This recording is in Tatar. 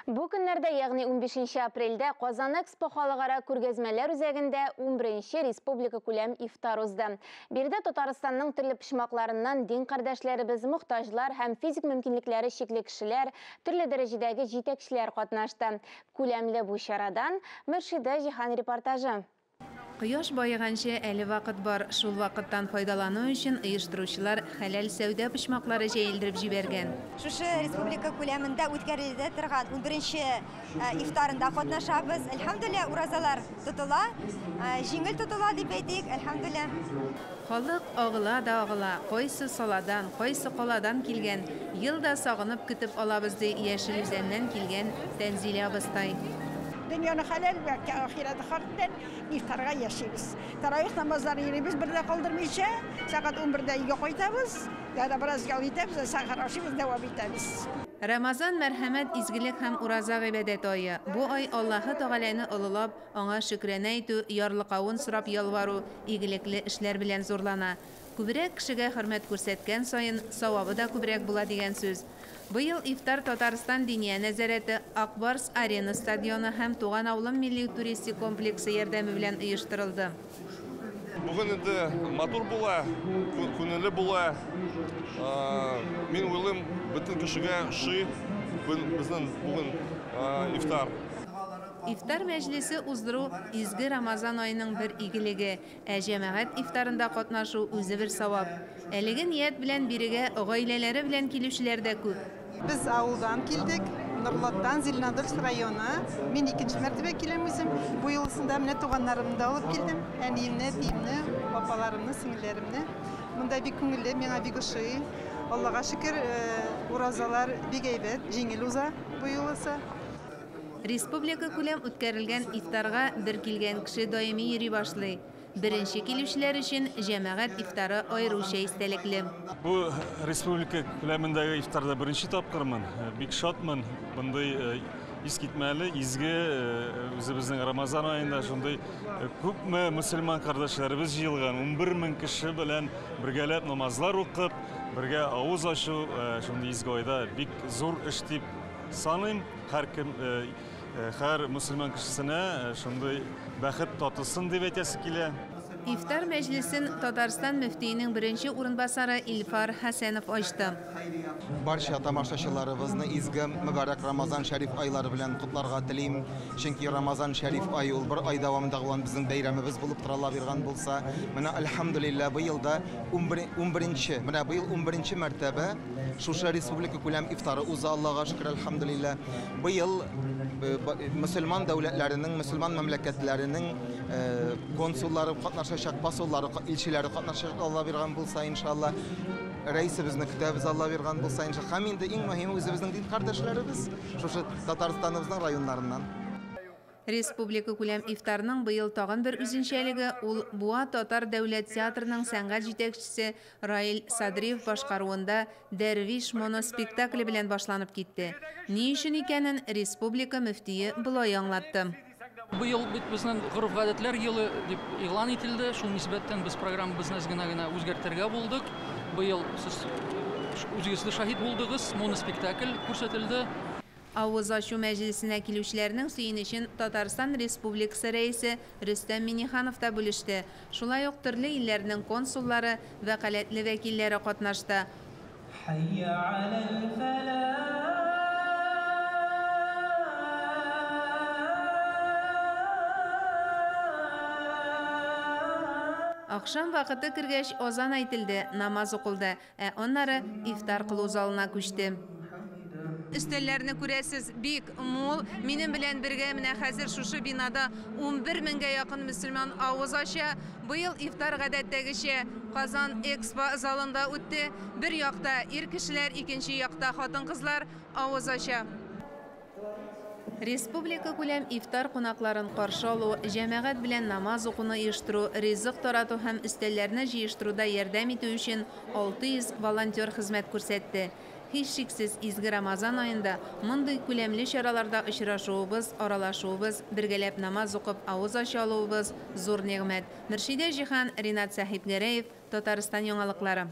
Бу көннәрдә, ягъни 15 апрельдә Казан Экспо халыкара күргәзмәләр үзәгендә 11 республика күләм ифтар узды. Биредә Татарстанның төрле почмакларыннан дин кардәшләребез, мохтаҗлар һәм физик мөмкинлекләре чикле кешеләр, төрле дәрәҗәдәге җитәкчеләр катнашты. Күләмле бу чарадан Мөршидә Җиһан репортажы. Кояш баеганчы әле вакыт бар. Шул вакыттан файдалану өчен оештыручылар хәләл сәүдә почмаклары җәелдереп җибәргән. Шушы республика күләмендә үткәрелә торган 11нче ифтарында катнашабыз. Әлхәмдүлилләһ, уразалар тотыла, җиңел тотыла дип әйтик, әлхәмдүлилләһ. Халык агыла да агыла, кайсы саладан, кайсы каладан килгән, ел да сагынып көтеп алабыз, ди Яшел Үзәннән килгән Тәнзилә абыстай. Дөньяны хәләл вә ахирәте хак белән ифтарга яшибез. Таравих намазларын йөрибез бер дә калдырмыйча. Сәгать 11дә өйгә кайтабыз. Дә бераз ял итәбез, сәхәр ашыйбыз, дәвам итәбез. Рамазан мәрхәмәт, изгелек һәм ураза гыйбадәт ае. Бу ай Аллаһы Тәгаләне олылап, аңа шөкрана итү, ярлыкавын сорап ялвару, игелекле эшләр белән зурлана. Күбрәк кешегә хөрмәт күрсәткән саен, савабы да күбрәк була дигән сүз. Быел ифтар Татарстан Диния нәзарәте, Ак Барс Арена стадионы һәм Туган авылым милли туристик комплексы ярдәме белән оештырылды. Бүген инде матур була, күңелле була. Мин уйлыйм, бөтен кешегә ошый безнең бүген ифтар. Ифтар мәҗлесе уздыру изге Рамазан аеның бер игелеге. Ә җәмәгать ифтарында катнашу үзе бер савап. Әлеге ният белән бирегә гаиләләре белән килүчеләр дә күп. Без авылдан килдек, Норлаттан, Зеленодольск районы. Мин икенче мәртәбә киләм үзем. Бу юлысында менә туганнарымны да алып килдем. Әниемне, әтиемне, апаларымны, сеңелләремне. Монда бик күңелле, миңа бик ошый. Аллага шөкер, уразалар бик әйбәт, җиңел уза бу юлысы. Республика күләм үткәрелгән ифтарга бер килгән кеше даими йөри башлый. Беренче килүчеләр өчен җәмәгать ифтары аеруча истәлекле. Бу республика күләмендәге ифтарда беренче тапкырмын. Бик шатмын. Мондый искитмәле, изге үзебезнең Рамазан аенда шундый күпме мөселман кардәшләребез җыелган, 11 мең кеше белән бергәләп намазлар укып, бергә авыз ачу шундый изге айда бик зур эш дип саныйм. Һәркем, һәр мөселман кешесенә шундый бәхет татысын дип әйтәсе килә. Ифтар мәҗлесен Татарстан мөфтиенең беренче урынбасары Илфар Хәсәнов ачты. Барча тамашачыларыбызны изге мөбарәк Рамазан шәриф айлары белән котларга телим. Чөнки Рамазан шәриф ае ул бер ай дәвамында булган безнең бәйрәмебез булып тора биргән булса. Менә әлхәмдүлилләһ быел да 11нче, менә быел 11нче мәртәбә шушы республика күләм ифтары уза, Аллага шөкер, әлхәмдүлилләһ. Быел мөселман дәүләтләренең, мөселман мәмләкәтләренең консуллары катнашачак, посоллары, илчеләре катнашачак, Алла биргән булса, иншалла. Рәисебезне көтәбез, Алла биргән булса, иншалла. Һәм инде иң мөһиме үзебезнең дин кардәшләребез, шушы Татарстаныбызның районнарыннан. Республика күләм ифтарның быел тагын бер үзенчәлеге ул Буа татар дәүләт театрының сәнгать җитәкчесе Раил Садриев башкаруында Дәрвиш моноспектакле белән башланып китте. Ни өчен икәнен республика мөфтие болай аңлатты. Быел бит безнең гореф-гадәтләр елы дип игълан ителде. Шул нисбәттән без программабызны әз генә генә үзгәртергә булдык. Быел сез үзегез дә шаһит булдыгыз, моноспектакль күрсәтелде. Авыз ачу мәҗлесенә килүчеләрнең сөенечен Татарстан Республикасы рәисе Рөстәм Миңнеханов та бүлеште. Шулай ук төрле илләрнең консуллары, вәкаләтле вәкилләре катнашты. Хәйя аләл фәлах. Ахшам вакыты кергәч азан әйтелде, намаз укылды, ә аннары ифтар кылу залына күчте. Өстәлләрне күрәсез, бик мул. Минем белән бергә менә хәзер шушы бинада 11 меңгә якын мөселман авыз ача. Быел ифтар гадәттәгечә Казан Экспо залында үтте. Бер якта ир кешеләр, икенче якта хатын-кызлар авыз ача. Республика күләм ифтар кунакларын каршы алу, җәмәгать белән намаз укуны оештыру, ризык тарату һәм өстәлләрне җыештыруда ярдәм итү өчен 600 волонтер хезмәт күрсәтте. Һичшиксез изге Рамазан аенда мондый күләмле чараларда очрашуыбыз, аралашуыбыз, бергәләп намаз укып авыз ача алуыбыз зур нигъмәт. Мөршидә Җиһан, Ринат Сәхибгәрәев, Татарстан яңалыклары.